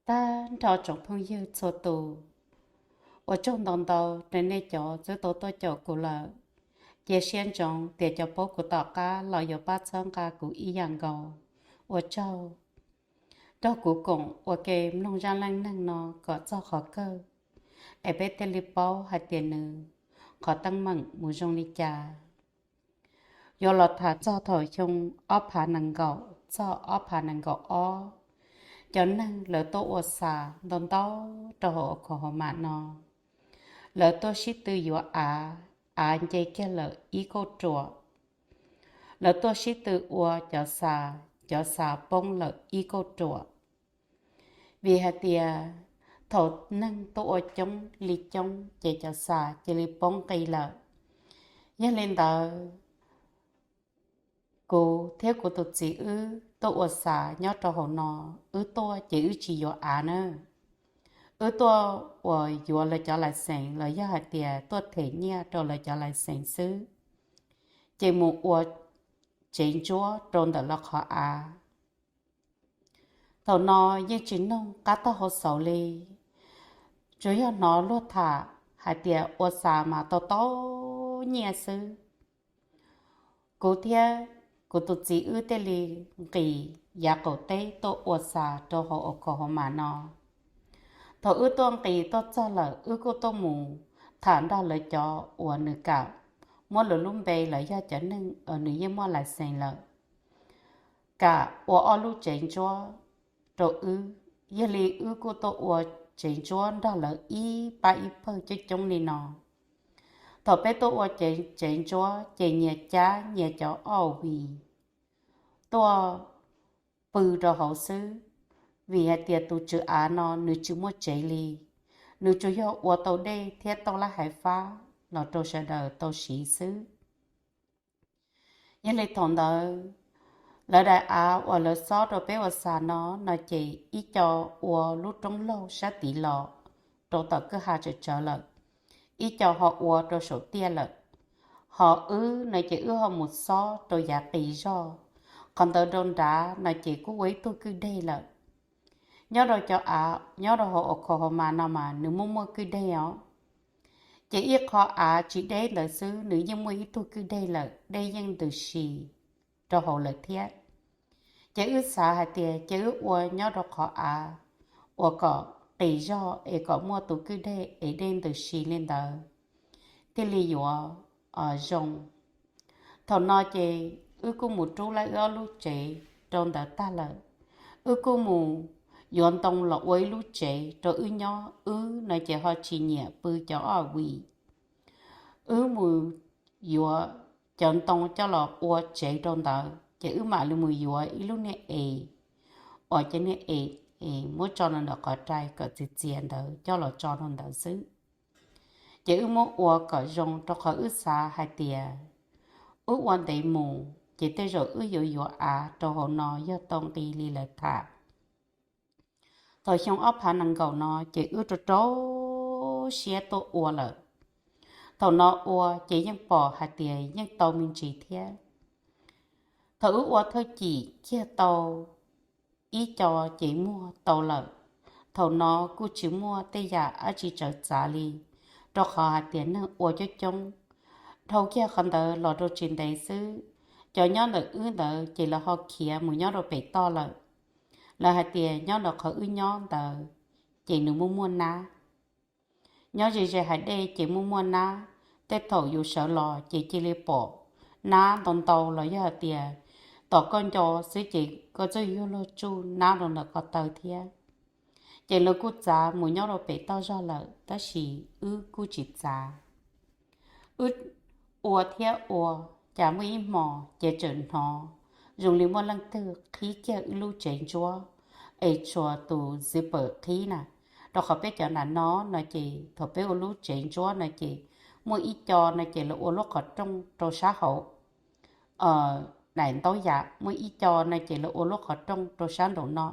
Tag nrho tsoom phooj ywg txhua tus, ua tsaug ntau ntau rau nej cov twb tau tuaj caum kuv lawm. Cia siab ntsoov tias cov paub kuv tom qab los yuav pab txhawb nqa kuv ib yam nkaus. Ua tsaug. Nrog kuv koom ua ke mloog zaj neej neeg no kom txog qhov kawg, es peb thiaj li paub hais tias nws qhov teeb meem mus zoo li cas. Yuav los tham txog thaum xyoo ob phav nees nkaum txog ob phav nees nkaum ob, cov neeg lawv tuaj ua xas ntau ntau rau hauv Oklahoma no. Lawv tuaj sib tw yuav av, av nce kiag lawm ib kauj ruam. Lawv tuaj sib tw ua cov xas, cov xas poob lawm ib kauj ruam. Vim hais tias thaum neeg tuaj ua coob li coob ces cov xas cia li poob nqis lawm. Yog li ntawd, kuv thiab kuv tus txiv wb tuaj ua xas nyob rau hauv no, wb tuaj ces wb tsis yuav av na. Wb tuaj uas yuav lawv cov lais xees los yog hais tias tuaj them nyiaj rau lawv cov lais xees xwb, ces mus ua tsev ntsuab rau ntawm lawv qhov av. Thaum no yeej tsis noog qab tag hauv xaus li, tsuas yog hnov luag tham hais tias ua xas mas tau tau nyiaj xwb. Kuv thiab kuv tus txiv wb thiaj li nqis yav qaum teb tuaj ua xas rau hauv Oklahoma no. Thaum wb tuaj nqis tuaj txog lawm, wb kuj tuaj mus tham nrog lawv cov uas nws kam muab lawv lub npe los yog cov neeg uas nws yeej muaj lais xees lawm, kam ua ob lub tsev ntsuab rau wb. Yog li wb kuj tuaj ua tsev ntsuab nrog lawv ib pab ib pawg coob coob li no. Thaum peb tuaj ua tsev ntsuab ces nyias cab nyias cov ob vis tuaj pw rau hauv xwb, vim hais tias tus tswv av no nws tsis muaj tsev li, nws tsuas yog ua tau dej thiab tau lab hais fab los rau sawv daws tau siv xwb. Yog li thaum ntawd, lawv daim av uas lawv xob rau peb ua xas no, no ces ib co ua lub roob laug sab tid los rau tom kwj ha tsawv tsawv lawm, ib co ho ua rau saum tiaj lawm, ho wb no ces wb ho mus xob rau yav qis zog. Qhov ntawd rau nrad no ces kuj ua ib tug kwj deg lawm. Nyob rau cov av nyob rau hauv Oklahoma no mas nws muaj muaj kwj deg os. Ces ib qho av tsis deb ntawd xwb nws yeej muaj ib tug kwj deg lawm, dej yeej ntws si rau hauv lawm thiab. Ces wb xav hais tias ces wb ua nyob rau qhov av uas kom qis zog es kom muaj tus kwj deg es dej ntws si li ntawd thiaj li yuav zoo. Thaum no ces wb kuj mus rub lawv wb ob lub tsev rau ntawd tag lawm, wb kuj mus yuav ntoo los ua ib lub tsev rau wb nyob. Wb no ces ho tsis nyiam pw cov ob vim, wb mus yuav cov ntoo coj los ua tsev rau ntawd, ces wb mam li mus yuav ib lub niag es, uas cov niag es es muab tso rau ntawm qhov rai kom txias txias ntawd coj los tso rau ntawd xwb. Ces wb muab ua kom zoo rau qhov wb xav hais tias wb ua ntev mus ces tej zaum wb yuav yuav av rau hauv no yog tau nqi li lawv tham. Thaum xyoo ob phav nees nkaum no ces wb rau rau siab tuaj ua lawm. Thaum no ua ces yeej pom hais tias yeej tau me ntsis thiab. Thaum wb ua thawj cim kiag tau ib co ces muag tau lawm. Thaum no kuj tsis muaj tej yam dab tsi tsawv txav li, rau qhov hais tias neeg ua coob coob. Dhau kiag qhov ntawd los rau tsis ntev xwb, cov nyob ntawm wb ntawd ces lawv ho khiav mus nyob rau pem toj lawm. Lawv hais tias nyob ntawm qhov wb nyob ntawd ces nws muaj muaj nab. Nyob ze ze hais dej ces muaj muaj nab, tej thaum yus sawv los ces cia li pom nab ntau ntau los yog hais tias tom koj nco xwb ces koj txawj yuag luag tsuj nab rau ntawm ko taw thiab. Ces lawv kuj txav mus nyob rau pem toj zog lawm tab sis wb kuj tsis txav. Wb ua thiab ua, cas muaj ib hmos ces tseem hnov zoo li muaj leej twg qhib kiag wb lub tsev ntsuab es tshuav tus zipper qhib na. Rau qhov peb cov nram no no ces thaum peb ua lub tsev ntsuab no ces muaj ib co no ces lawv ua lub qhov rooj rau sab hauv daim ntaub yam, muaj ib co no ces lawv ua lub qhov rooj rau sab nraum no.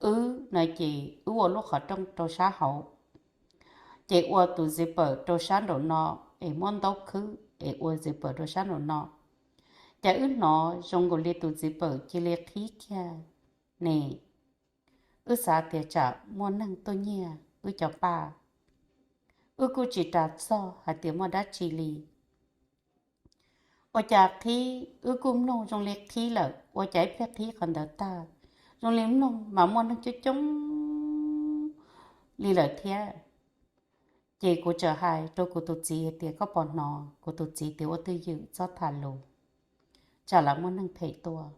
Wb no ces wb ua lub qhov rooj rau sab hauv, ces ua tus zipper rau sab nraum no es muab ntaub khwb es ua zipper rau sab nraum no. Ces wb hnov zoo nkaus li tus zipper cia li qhib kiag ne. Wb xav tias tsam muaj neeg tuaj nyiag wb cov paj, wb kuj tsis ras txog hais tias muaj dab tsi li. Ua cas qhib, wb kuj mloog zoo li qhib lawm, ua cas ib pliag qhib qhov ntawd tag, zoo li mloog mas muaj neeg coob coob li lawm thiab. Ces kuv txawm hais rau kuv tus txiv hais tias, koj puas hnov? Kuv tus txiv tias, ua twj ywm, txhob tham lus, tsam lawv muaj neeg phem tuaj.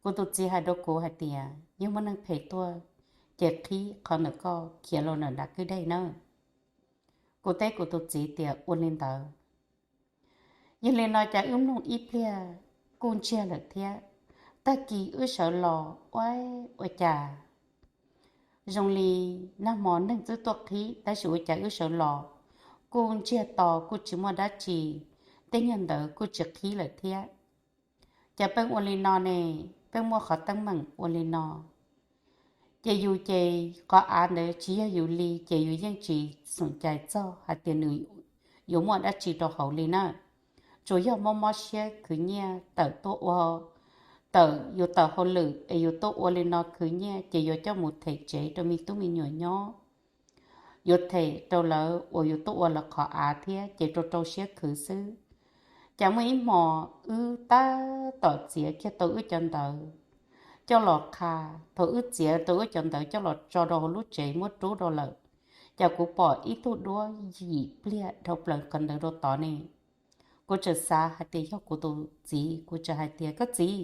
Kuv tus txiv hais rau kuv hais tias, yog muaj neeg phem tuaj ces qhib qhov ntawm koj khiav los ntawm nram kwj dej nawb. Kuv teb kuv tus txiv tias, ua li ntawd. Yog li no cas wb mloog ib pliag kuj ntsiag lawm thiab. Tag kis wb sawv los, ua, ua cas zoo li nag hmo neeg twb tuaj qhib, tab sis ua cas wb sawv los kuj ntsiag to, kuj tsis muaj dab tsi, tej nyuag ntawd kuj tsis qhib lawm thiab. Cas pheej ua li no ne? Pheej muaj qhov teeb meem ua li no. Ces yus ces qhov av ntawd tsis yog yus li, ces yus yeej tsis xoom cai txog hais tias nws yuav muaj dab tsi rau hauv li na. Tsuas yog mob mob siab khwv nyiaj tawm tuaj ua, tawm yus tawm hauj lwm es yus tuaj ua li no khwv nyiaj ces yuav coj mus them tsev rau me tub me nyuam nyob, yuav them rau lawv uas yus tuaj ua lawv qhov av thiab, ces rau rau siab khwv xwb. Cas muaj ib hmos wb tab tom txiav kiag tau wb cov ntawv coj los qha, thaum wb txiav tau wb cov ntawv coj los tso rau hauv lub tsev muab rub rau lawm, cas kuv pom ib tug duab yim pliag dhau plaws qhov ntawd rau tod ne. Kuv txawm xav hais tias yog kuv tus txiv, kuv txawm hais tias, koj txiv,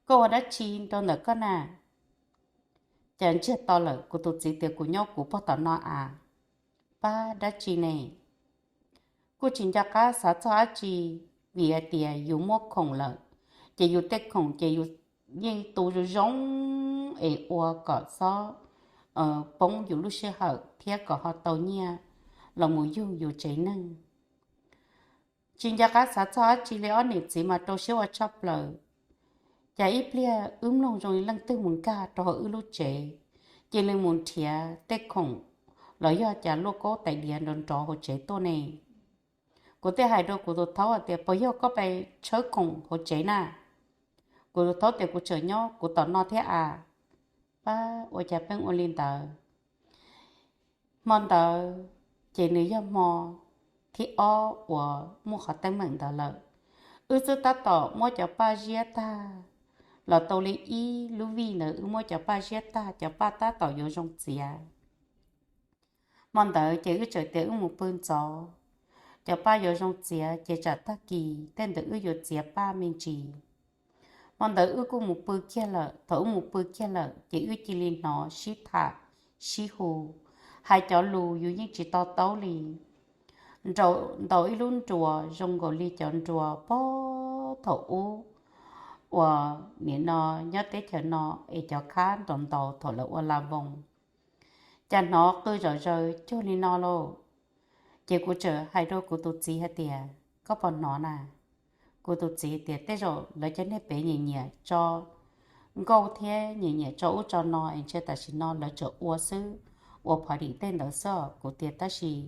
koj ua dab tsi rau ntawm koj na? Cas ntsiag to lawm, kuv tus txiv tias, kuv nyob kuv pog tom no a. Pab, dab tsi ne? Kuj tsis nco qab xav txog dab tsi, vim hais tias yus muaj khoom lawm, ces yus tej khoom ces yus yeej tu zoo zoo es ua kom txhob poob yus lub sij hawm thiab kom ho tau nyiaj los mus yug yus tsev neeg. Tsis nco qab xav txog dab tsi li, ob niam txiv mas rau siab ua tshaj plaws. Cas ib pliag wb mloog zoo li leej twg mus nkag rau hauv wb lub tsev, cia li mus nrhiav tej khoom los yog cas luaj kaub tais diav nrov nrov hauv tsev tuaj ne. Kuv thiaj hais rau kuv tus thaub hais tias, puas yog koj pais tshawb khoom hauv tsev na? Kuv tus thaub tias, kuv tseem nyob kuv tom no thiab a. Pab, ua cas pheej ua li ntawd? Hmo ntawd ces nws yog hmo thib ob uas muaj qhov teeb meem ntawd lawm. Wb twb tab tom muab cov paj ziab tag, los tau li ib lub vij ntawd wb muab cov paj ziab tag, cov paj tab tom yuav zoo txiav. Hmo ntawd ces wb txawm tias wb mus pw ntxov, cov paj yuav zoo txiav ces tsam tag kis tej ntawd wb yuav txiav paj me ntsis. Hmo ntawd wb kuj mus pw kiag lawm. Thaum wb mus pw kiag lawm ces wb cia li hnov sib tham sib hu, hais cov lus yus yeej tsis to taub li. Ntaus ib lub nruas zoo nkaus li cov nruas puag thaum ub uas nim no nyob teb chaws no es cov khab ntaus ntaus thaum lawv ua la voos, cas hnov qw zom zaws cuag li no lauj. Ces kuv txawm hais rau kuv tus txiv hais tias, koj puas hnov na? Kuv tus txiv tias, tej zaum lawv cov niag pem nyiam nyiam tso nkauj thiab nyiam nyiam tso ub tso no es ntshe tam sim no lawv tseem ua xwb, ua phom dim tej ntawd xwb. Kuv tias, tab sis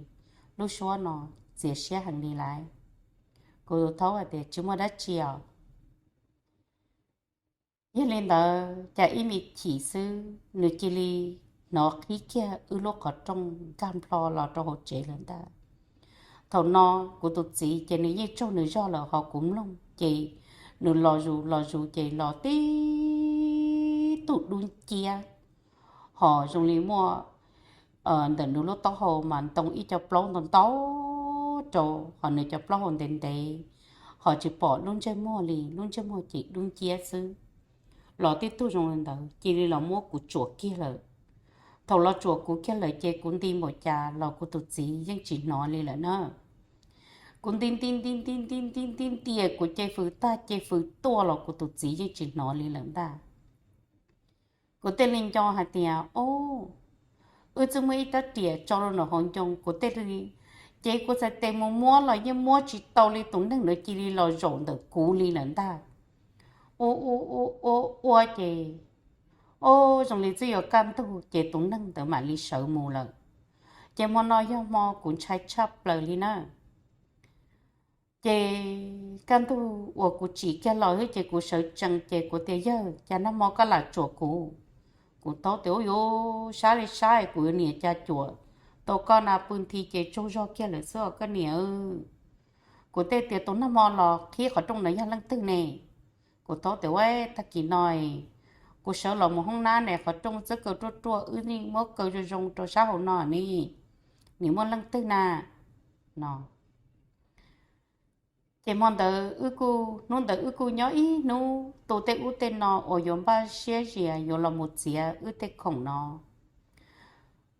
lub suab no txias siab heev li lauj. Kuv tus thaub hais tias, tsis muaj dab tsi os. Yog li ntawd cas ib me chim xwb nws cia li hnov qhib kiag wb lub qhov rooj nkag nplho los rau hauv tsev lawm ntag. Thaum no kuv tus txiv ces nws yeej tsaug nws zog lawm, ho kuv mloog ces nws los zus los zus ces los tib tug dub nciab, ho zoo li muaj ntawm nws lub taub hau mas ntoo ib co plaub ntau ntau rau, ho nws cov plaub hau ntev ntev, ho tsis pom lub ntsej muag li, lub ntsej muag ces dub nciab xwb. Los tib tug zoo li ntawd cia li los muab kuv tsuam kiag lawm. Thaum los tsuam kuv kiag lawm ces kuv nti npaum cas los kuv tus txiv yeej tsis hnov li lawm na. Kuv nti nti nti nti nti nti nti nti kuv ce fws tag ce fws tuaj los kuv tus txiv yeej tsis hnov li lawm ntag. Kuv thiaj li nco hais tias, o, wb twb muaj ib rab riam tso rau nram hauv ncoo, kuv thiaj li, ces kuv txhais tes mus muab los yeej muab tsis tau li, tus neeg ntawd cia li los zaum ntawm kuv li lawm ntag. Ua ua ua ua ces, o, zoo li twb yuav kaj ntug ces tus neeg ntawd mam li sawv mus lawm. Ces hmo no yog hmo kuv ntshai tshaj plaws li na. Ces kaj ntug uas kuv tsim kiag los xwb ces kuv sawv tsees ces kuv tias, yawg, cas nag hmo koj lam tsuam kuv? Kuv thaub tias, Ub, yuav sab li sab, kuv yuav niam cas cuam tau koj na, pw nthi ces tsaug zog kiag lawm xwb os koj niam. Kuv teb tias, Tus nag hmo los qhib qhov rooj ntawd yog leej twg ne? Kuv thaub tias, Ua, tag kis no kuv sawv los mus hoob nab ne, qhov rooj txawb kaw ruaj ruaj, wb yeej muab kaw zoo zoo rau sab hauv no ne, nim muaj leej twg na? No ces hmo ntawd wb kuj, hnub ntawd wb kuj nyob ib hnub tu tej ub tej no uas yuav npaj siab zias yuav los mus txiav wb tej khoom no.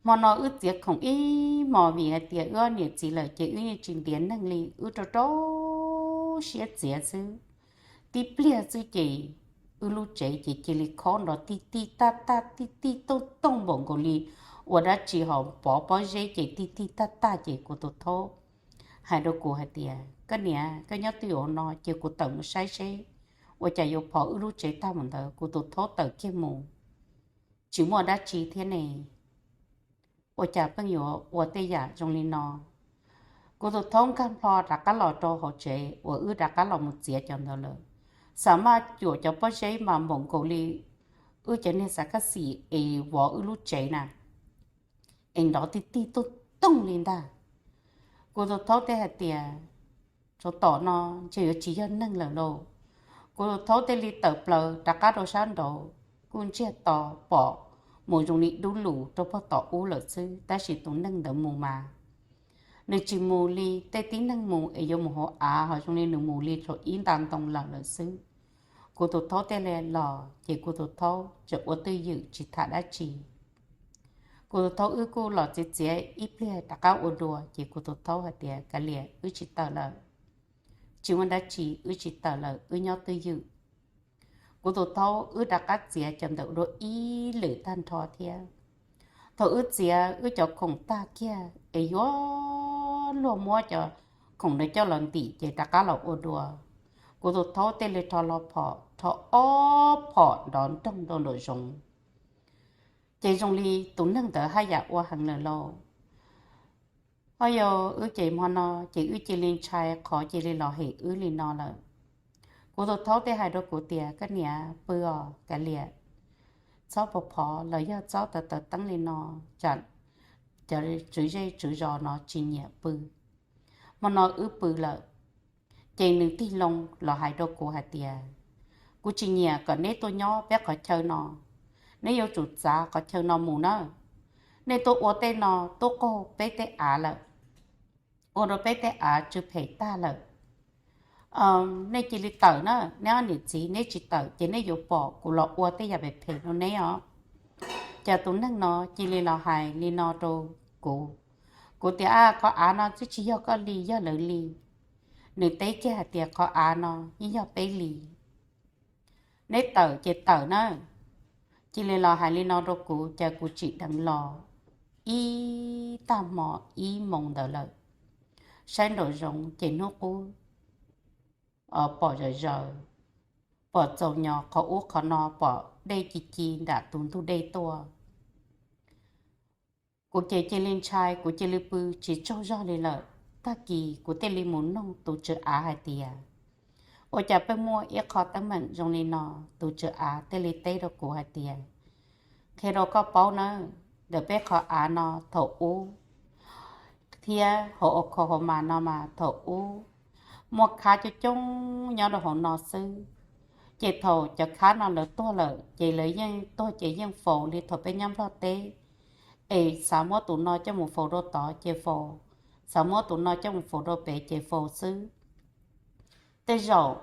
Hmo no wb txiav khoom ib hmos vim hais tias wb ob niam txiv lawm ces wb yeej tsis ntiav neeg li, wb rau rau siab txiav xwb. Tib pliag xwb ces wb lub tsev ces cia li khob nrov tij tij taj taj tij tij tooj tooj npaum nkaus li ua dab tsi ho pov pob zeb ces tij tij taj taj ces kuv tus thaub hais rau kuv hais tias, Koj niam, koj nyob twj ywm no ces kuv tawm mus saib seb ua cas yuav pov wb lub tsev tag mus ntawd. Kuv tus thaub tawm kiag mus, tsis muaj dab tsi thiab ne, ua cas pheej yuav ua tej yam zoo li no? Kuv tus thaub nkag nplho rov qab los rau hauv tsev uas wb rov qab los mus txiav cov ntawd lawm. Xam maj cuam cov pob zeb mas npaum nkaus li wb cov niag xav kab xim es vov wb lub tsev na, es nrov tij tij tooj tooj li ntag. Kuv tus thaub teb hais tias, Tsov tom no ntshe yuav tsis yog neeg lawm lauj. Kuv tus thaub thiaj li tawm plaws rov qab rau sab nraud, kuj ntsiag to pom mus zoo li dub lus rau pog tom ub lawm xwb, tab sis tus neeg ntawd mus mas nws tsis mus li tej tib neeg mus es yuav mus hauv av, ho zoo li nws mus li thaum ib nta ntoo lawm lawm xwb. Kuv tus thaub thiaj li los ces kuv tus thaub tseem ua twj ywm tsis tham dab tsi. Kuv tus thaub wb kuj los txiav txiav ib pliag rov qab ua dua ces kuv tus thaub hais tias, Kav liam, wb tsis tawm lawm, tsis muaj dab tsi, wb tsis tawm lawm, wb nyob twj ywm. Kuv tus thaub wb rov qab txiav cov ntawm dua ib lwm tag nrho thiab. Thaum wb txiav wb cov khoom tag kiag es yuav luag muab cov khoom ntawd coj los ntim ces rov qab los ua dua. Kuv tus thaub thiaj li rho lo phom, rho ob phom nrov nroog nraum zoov, ces zoo li tus neeg ntawd haj yam ua heev lawm lauj. Ho yog wb ces hmo no ces wb cia li ntshai qhov cia li los hem wb li no lawm. Kuv tus thaub thiaj hais rau kuv tias, Koj niam, pw os kav liam, txhob pov phov los yog txhob taws taws teeb li no, tsam cov tswv zej tswv zos no tsis nyiam pw. Hmo no wb pw lawm, ces nws tig loo los hais rau kuv hais tias, Kuv tsis nyiam kom neb tuaj nyob peb qhov chaw no, neb yuav tsum txav qhov chaw no mus nawb. Nej tuaj ua tej no tuaj qaug peb tej av lawm, ua rau peb tej av tsw phem tag lawm. Nej cia li tawm na, neb ob niam txiv neb tsis tawm ces neb yuav pom kuv los ua tej yam phem phem rau neb os. Ces tus neeg no cia li los hais li no rau kuv. Kuv tias, Qhov av no twb tsis yog koj li, yog lawv li. Nws teb kiag hais tias, Qhov av no yeej yog peb li. Neb tawm ces tawm na. Cia li los hais li no rau kuv ces kuv tsim dheev los ib tag hmo ib moos ntawd lawm. Saib nraum zoov ces hnub qub pom zom zaws, pom txaus nyos qhov ub qhov no, pom dej ci ci nram tus ntug dej tuaj. Kuv ces cia li ntshai, kuv cia li pw tsis tsaug zog li lawm. Tag kis kuv thiaj li mus noog tus tswv av hais tias, Ua cas pheej muaj ib qho teeb meem zoo li no? Tus tswv av thiaj li teb rau kuv hais tias, Qhia rau koj paub nawb, ntawm peb qhov av no thaum ub thiab hauv Oklahoma no mas thaum ub muaj khab coob coob nyob rau hauv no xwb. Ces thaum cov khab no lawv tuag lawm ces lawv yeej tuag ces yeej faus li thaum peb nyob Nplog teb, es xav muab tus no coj mus faus rau tod ces faus, xav muab tus no coj mus faus rau pem ces faus xwb. Tej zaum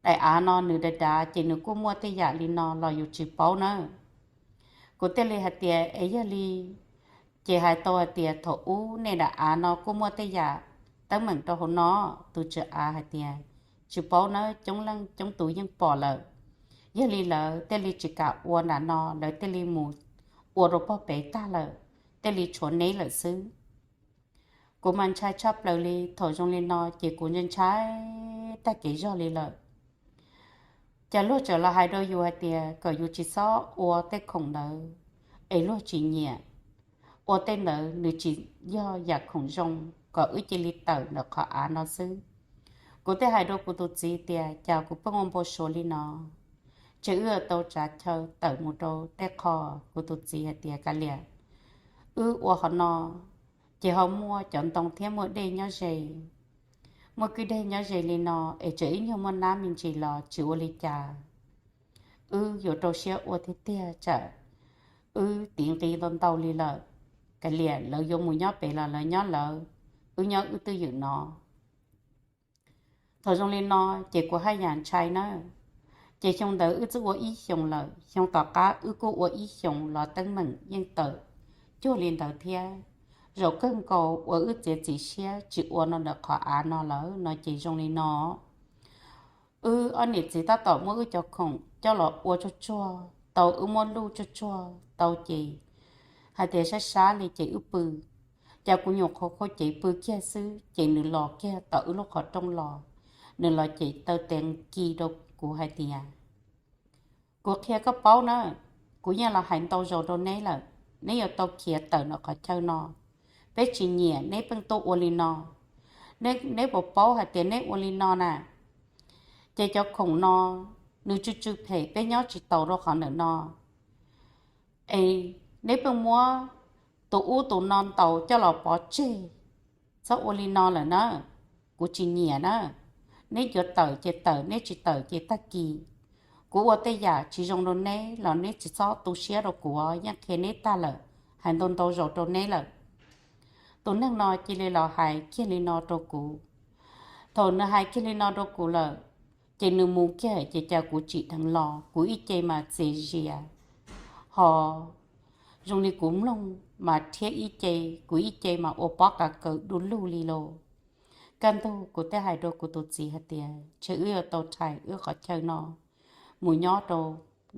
daim av no nws dav dav ces nws kuj muaj tej yam li no los yus tsis paub nawb. Kuv thiaj li hais tias, Es yog li ces hais tau hais tias thaum ub nej daim av no kuj muaj tej yam teeb meem rau hauv no? Tus tswv av hais tias, Tsis paub nawb, coob leej coob tus yeej pom lawm. Yog li lawv thiaj li tsis kam ua nram no, lawv thiaj li mus ua rau pog pem tag lawm, thiaj li tshuav neb lawm xwb. Kuv mas ntshai tshaj plaws li, thaum zoo li no ces kuv ntshai ntshai tag kev zog li lawm. Ces luag txawm los hais rau yus hais tias kom yus tsis txhob ua tej khoom ntawd, es luag tsis nyiam. Ua tej ntawd nws tsis yog yam khoom zoo, kom wb cia li tawm ntawm qhov av no xwb. Kuv thiaj hais rau kuv tus txiv tias, Cas kuv pheej ua npau suav li no? Ces wb yuav tau tsav chaw tawm mus rau tej qho. Kuv tus txiv hais tias, Kav liam, wb ua qhov no ces ho muaj cov ntoo thiab muaj dej nyob ze. Muaj kwj deg nyob ze li no es txawm ib nyuag muaj nab me ntsis los tsis ua li cas. Wb yuav rau siab ua tiag tiag tsam wb tiv nqi ntau ntau li lawm. Kav liam, lawv yuav mus nyob pem los lawv nyob lawv, wb nyob wb twj ywm no. Thaum zoo li no ces kuv haj yam ntshai na. Ces xyoo ntawd wb twb ua ib xyoos lawm, xyoo tom qab wb kuj ua ib xyoos los teeb meem yeej tawm cuag li ntawd thiab. Zaum kawg nkaus uas wb txiav txim siab tsis ua no ntawm qhov av no lawm no ces zoo li no. Wb ob niam txiv tab tom muab wb cov khoom coj los ua tsuag tsuag tau, wb muab luj tsuag tsuag tau ces hais tias sab sab li ces wb pw. Cas kuv nyuam qhuav qhuav cev pw kiag xwb ces nws los kiag tom wb lub qhov rooj los, nws los ces taw teev ci rau kuv hais tias, Kuv qhia koj paub na, kuv yeej los hais ntau zaus rau neb lawm, neb yuav tau khiav tawm ntawm qhov chaw no. Peb tsis nyiam neb pheej tuaj ua li no. Neb puas paub hais tias neb ua li no na, ces cov khoom no nws tsw tsw phem, peb nyob tsis taus rau qhov ntawm no. Es neb pheej muab tus ub tus no ntaus coj los pov tseg, txhob ua li no lawm na. Kuv tsis nyiam na. Neb yuav tawm ces tawm, neb tsis tawm ces tag kis. Kuv ua tej yam tsis zoo rau neb los neb tsis txhob tu siab rau kuv, yeej qhia neb tag lawm, hais ntau ntau zaus rau neb lawm. Tus neeg no cia li los hais kiag li no rau kuv. Thaum nws hais kiag li no rau kuv lawm, ces nws mus kiag ces cas kuv tsim dheev los, kuv ib ce mas txias zias, ho zoo li kuv mloog mas rhiab ib ce, kuv ib ce mas ua pob qa kaws du lug li los. Kaj ntug kuv thiaj hais rau kuv tus txiv hais tias, Ntshe wb yuav tau rhais wb qhov chaw no mus nyob rau,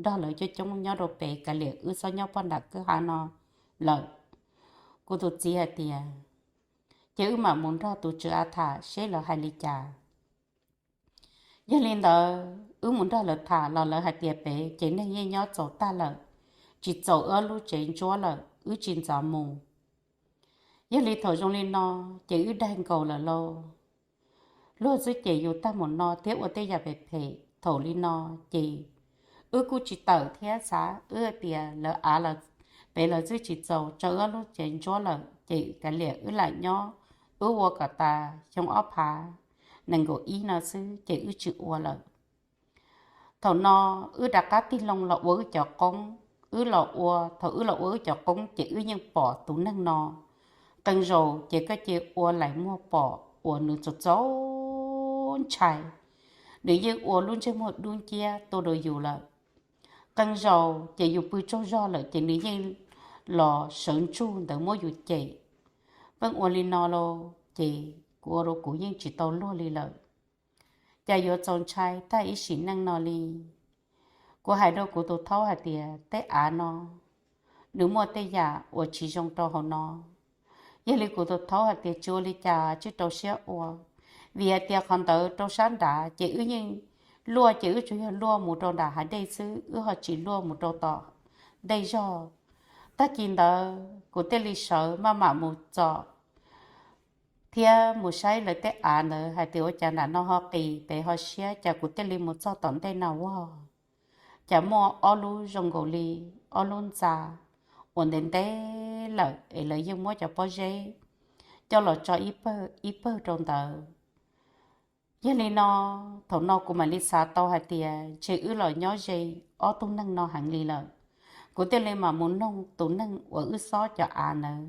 nrog lawv coob coob nyob rau pem, kav liam wb txhob nyob pog nram kwj ha no lawm. Kuv tus txiv hais tias, Ces wb mam mus nrog tus tswv av tham seb lawv hais li cas. Yog li ntawd wb mus nrog lawv tham los lawv hais tias pem ces neeg yeej nyob txaus tag lawm, tsis txaus wb ob lub tsev ntsuab lawm, wb tsis ntxov mus. Yog li thaum zoo li no ces wb daig nkaus lawm lauj. Luag xwb ces yus tag mus no thiab ua tej yam phem phem thaum li no, ces wb kuj tsis tawm thiab xav wb tias lawv av los pem lawv twb tsis txaus rau wb ob lub tsev ntsuab lawm ces kav liam wb lam nyob, wb ua kom tas xyoo ob phav nees nkaum ib no xwb ces wb tsis ua lawm. Thaum no wb rov qab tig loo los ua wb cov qoob. Wb los ua, thaum wb los ua wb cov qoob ces wb yeej pom tus neeg no. Qee zaus ces koj cia ua laim muag pom uas nws txaus txaus ntshai, nws yeej ua lub ntsej muag dub nciab tuaj rau yus lawm. Qee zaus ces yus pw tsaug zog lawm ces nws yeej los sawv ntsug ntawd muab yus cem. Pheej ua li no los ces kuv ua rau kuv yeej tsis tau luag li lawm. Cas yuav txaus ntshai tag ib sim neej no li. Kuv hais rau kuv tus thaub hais tias tej av no nws muaj tej yam uas tsis zoo rau hauv no. Yog li kuv tus thaub hais tias tsis ua li cas, tsij rau siab ua, vim hais tias qhov ntawd rau sab nrad ces wb yeej luaj ces wb tsuas yog luaj mus rau nram hav dej xwb, wb ho tsis luaj mus rau tom ntej zog. Tag kis ntawd kuv thiaj li sawv maj mam mus txog thiab mus saib lawv tej av ntawd hais tias ua cas nram no ho qis pem ho siab, cas kuv thiaj li mus txog tom ntej na, ua cas muaj ob lub zoo nkaus li ob lub ntxa uas ntev ntev lawm es lawv yeej muab cov pob zeb coj los tso ib pawg ib pawg rau ntawd. Yog li no, thaum no kuv mam li xav tau hais tias ntshe wb los nyob ze ob tug neeg no heev li lawm. Kuv thiaj li mam mus noog tus neeg uas wb xob cov av ntawd.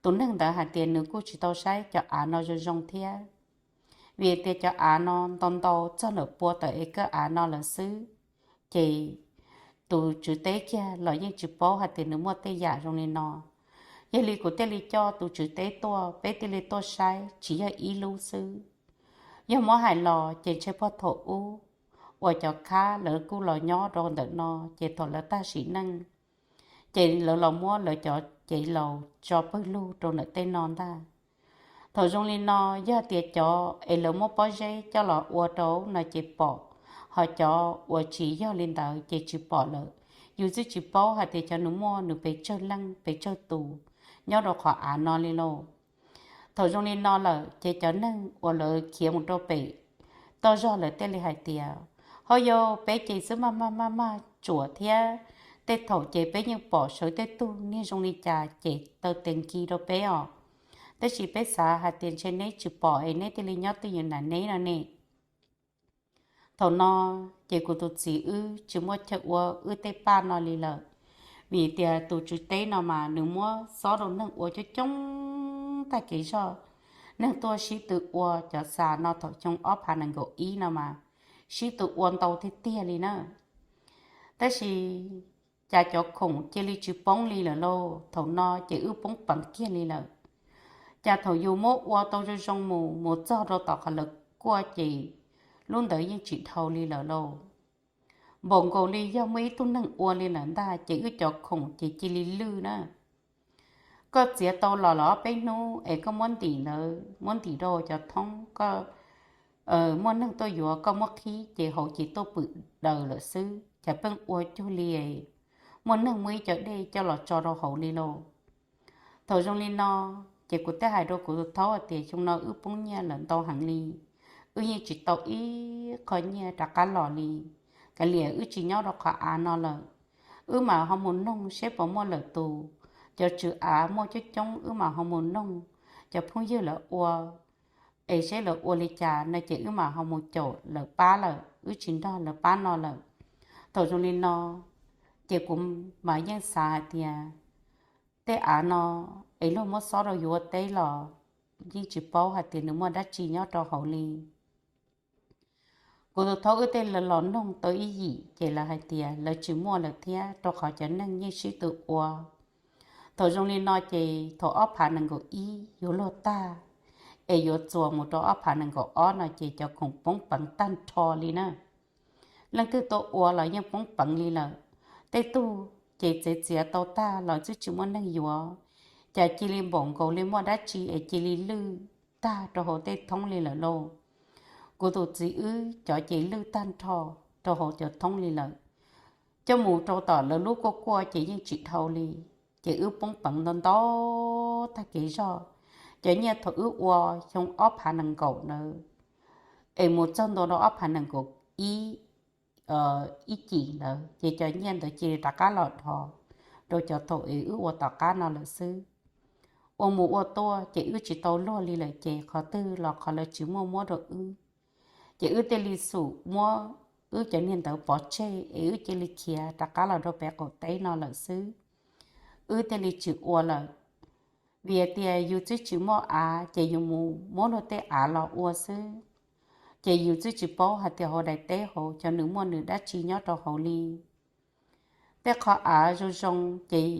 Tus neeg ntawd hais tias nws kuj tsis tau saib cov av no zoo zoo thiab, vim tias cov av no ntau ntau txog ntawm pua tawm es kawj av no lawm xwb. Ces tus tswv teb kiag los yeej tsis paub hais tias nws muaj tej yam zoo li no. Yog li kuv thiaj li coj tus tswv teb tuaj, peb thiaj li tuaj saib tsis yog ib lub xwb. Yog muab hais los ces ntshe puag thaum ub uas cov khab lawv kuj los nyob rau ntawm no, ces thaum lawv tag sim neej ces lawv los muab lawv cov cev laus tso pawg lug rau ntawm tej no ntag. Thaum zoo li no, yog tias cov es lawv muab pob zeb coj los ua rau no ces pom, ho cov uas tsis yog li ntawd ces tsis pom lawm. Yus twb tsis paub hais tias cov nws muaj nws pes tsawg leej pes tsawg tus nyob rau qhov av no li lauj. Thaum zoo li no lawm ces cov neeg uas lawv khiav mus rau pem toj zog lawv thiaj li hais tias Ho yog peb ces xwb maj maj maj maj tsuam thiab, tej thaum ces peb yeej pom sawv tej tug niag zoo li cas ces taw tes nkis rau peb os. Tab sis peb xav hais tias ntshe neb tsis pom es neb thiaj li nyob twj ywm nram neb no ne. Thaum no ces kuv tus txiv wb tsis muaj chaw ua wb tej paj no li lawm, vim tias tus tswv teb no mas nws muab xob rau neeg ua coob coob tag kev zog. Neeg tuaj sib tw ua cov xa no thaum xyoo ob phav nees nkaum ib no mas sib tw ua ntau tiag tiag li na. Tab sis cas cov khoom cia li tsis poob li lawm lauj. Thaum no ces wb poob peev kiag li lawm. Cas thaum yus muab ua tau zoo zoo mus mus txog rau tom qhov lawv kuaj ces lub ntawd yeej tsis dhau li lawm lauj. Npaum nkaus li yog muaj ib tug neeg ua li lawm ntag ces wb cov khoom ces cia li lwj na. Koj txiav tau los los ob peb hnub es koj muab ntim ntawd, muab ntim rau cov thoob, koj muaj neeg tuaj yuav koj muab qhib ces hauv ces tuaj pwm daws lawm xwb, cas pheej ua cuag li muaj neeg muab ib co dej coj los tso rau hauv li lauj. Thaum zoo li no ces kuv thiaj hais rau kuv tus thaub hais tias xyoo no wb poob nyiaj lawm ntau heev li, wb yeej tsis tau ib qho nyiaj rov qab los li. Kav liam wb tsis nyob rau qhov av no lawm, wb mam ho mus noog seb puas muaj lawm tus, cov tswv av muaj coob coob wb mam ho mus noog cov phooj ywg lawv ua es seb lawv ua li cas no ces wb mam ho mus caum lawv pab lawm, wb tsis nrog lawv pab no lawm. Thaum zoo li no ces kuv mas yeej xav hais tias tej av no es luag muab xob rau yus ua teb los yeej tsis paub hais tias nws muaj dab tsi nyob rau hauv li. Kuv tus thaub wb thiaj los noog tau ib yim ces lawv hais tias lawv tsis muaj lawm thiab, rau qhov cov neeg yeej sib tw ua. Thaum zoo li no ces thaum ob phav nees nkaum ib yuav luag tag es yuav txuas mus rau ob phav nees nkaum ob no ces cov khoom poob peev tag nrho li na. Leej twg tuaj ua los yeej poob peev li lawm. Tej tug ces txiav txiav tau tag los twb tsis muaj neeg yuav, cas cia li npaum nkaus li muaj dab tsi es cia li lwj tag rau hauv tej thoob li lawm lauj. Kuv tus txiv wb cov ces lwj tag nrho rau hauv cov thoob li lawm. Coj mus rau tom lawv lub kuaj kuaj ces yeej tsis dhau li, ces wb poob peev ntau ntau tag kev zog. Cov nyiaj thaum wb ua xyoo ob phav nees nkaum ntawd es mus txog ntua rau ob phav nees nkaum ib ib cim ntawd ces cov nyiaj ntawd cia li rov qab los dhos rau cov thaum es wb ua tom qab no lawm xwb. Ua mus ua tuaj ces wb tsis tau luag li lawm ces qhov twg los qhov lawv tsis muaj muab rau wb. Ces wb thiaj li xub muab wb cov niag ntawd pov tseg es wb cia li khiav rov qab los rau pem qaum teb no lawm xwb. Wb thiaj li tsis ua lawm, vim tias yus twb tsis muaj av ces yus mus muab luag tej av los ua xwb. Ces yus twb tsis paub hais tias hauv daim teb hauv cov nws muaj nws dab tsi nyob rau hauv li. Tej qhov av zoo zoo ces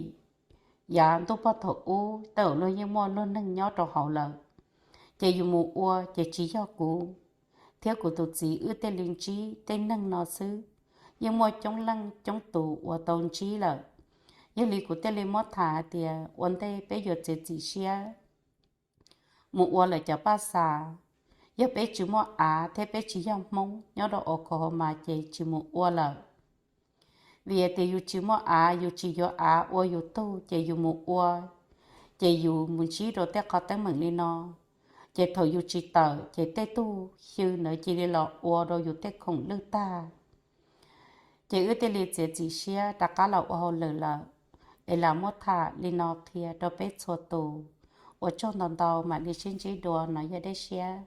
yav ntuj pog thaum ub tej zaum luag yeej muaj luag neeg nyob rau hauv lawm, ces yus mus ua ces tsis yog kuv thiab kuv tus txiv wb thiaj li ntsib tej neeg no xwb, yeej muaj coob leej coob tus uas tau ntsib lawm. Yog li kuv thiaj li muab tham hais tias ua ntej peb yuav txiav txim siab mus ua lawm cov paj xas. Yog peb tsis muaj av thiab peb tsis yog Hmoob nyob rau Oklahoma ces tsis mus ua lawm. Vim tias yus tsis muaj av, yus tsis yuav av ua yus tug ces yus mus ua, ces yus mus ntsib rau tej qhov teeb meem li no, ces thaum yus tsis tawm ces tej tug xyw ntawd cia li los ua rau yus tej khoom lwj tag. Ces wb thiaj li txiav txim siab rov qab los ua hauj lwm lawm, es lam muab tham li no qhia rau peb txhua tus. Ua tsaug ntau ntau, mam li sib ntsib dua no yog dej siab.